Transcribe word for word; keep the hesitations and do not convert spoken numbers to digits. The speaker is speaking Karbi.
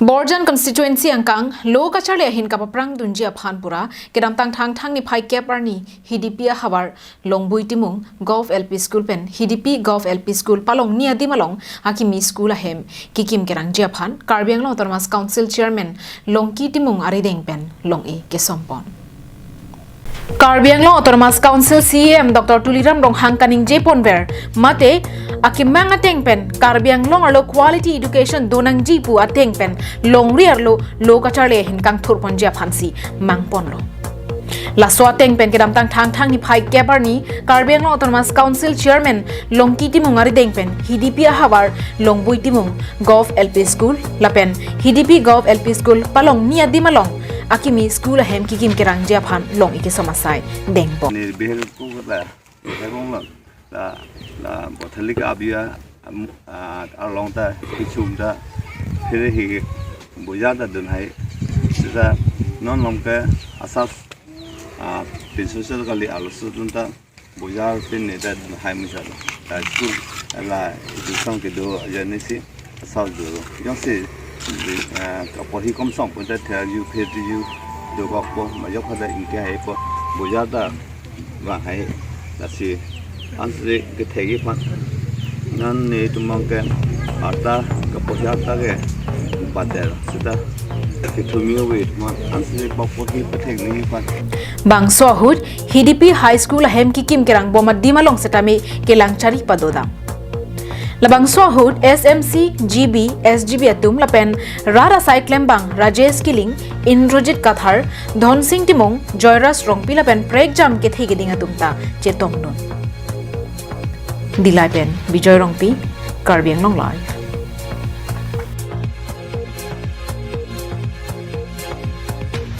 Borjan constituency angkang lo kacharli ahin kapaprang dunji aphan pura kedamtang Thangthang niphai kep arni Hidipi ahavar Longbui Timung Govt L P School pen Hidipi Govt L P School palongni adim along akimi school ahem kikim kerangji aphan Karbi Anglong Autonomous Council Chairman Longki Timung arideng pen long-e kesompon. Karbi Anglong Autonomous Council C E M Doctor Tuliram Ronghang kaningje ponver mate akemang ateng pen Karbi Anglong arlo quality education donangji pu ateng pen longri arlo lo kacharli ahin kangthur ponji aphansi mangponlo. Laso ateng pen kedamtang Thangthang niphai kep arni Karbi Anglong Autonomous Council Chairman Longki Timung arideng pen Hidipi ahavar Longbui Timung Govt L P School lapen Hidipi Govt L P School palongni adim along akimi school ahem kikim kerangji aphan long-e kesom asai dengpon. Ni behel ko la, behel kong la, la, la bothalik abia, am, ah, along ta, kichum ta, phir hi, bojar ta dun hai, sita non long ke asas, ah, pin social kali alusu dun ta, bojar pin ne ta dun hai musa ta, school la, dusang kedo aja ni si, asal do, jongsi, ah, kaporhi komsong pun ta, thera ju, phir ju, dokokpo, majok pada ingke haipo, bojar ta, vang hai, lasi, ansri kethegi aphan, non netum abang ke, arta, kaporhi arta ke, bader, sita, kethumi ove, ma, ansri kaporhi pathek ni aphan. Bangso ahut, Hidipi High School ahem kikim kerangbom adim along setame kelang chari padodam. Labangso ahut S M C, G B, S G B atum lapen rat asai klembang Rajesh Killing, Indrajit Kathar, Dhonsing Timung, Joyras Rongpi lapen prekjam kethe keding atum ta chetongdun. Dillai pen Bijoy Rongpi, Karbi Anglong Live.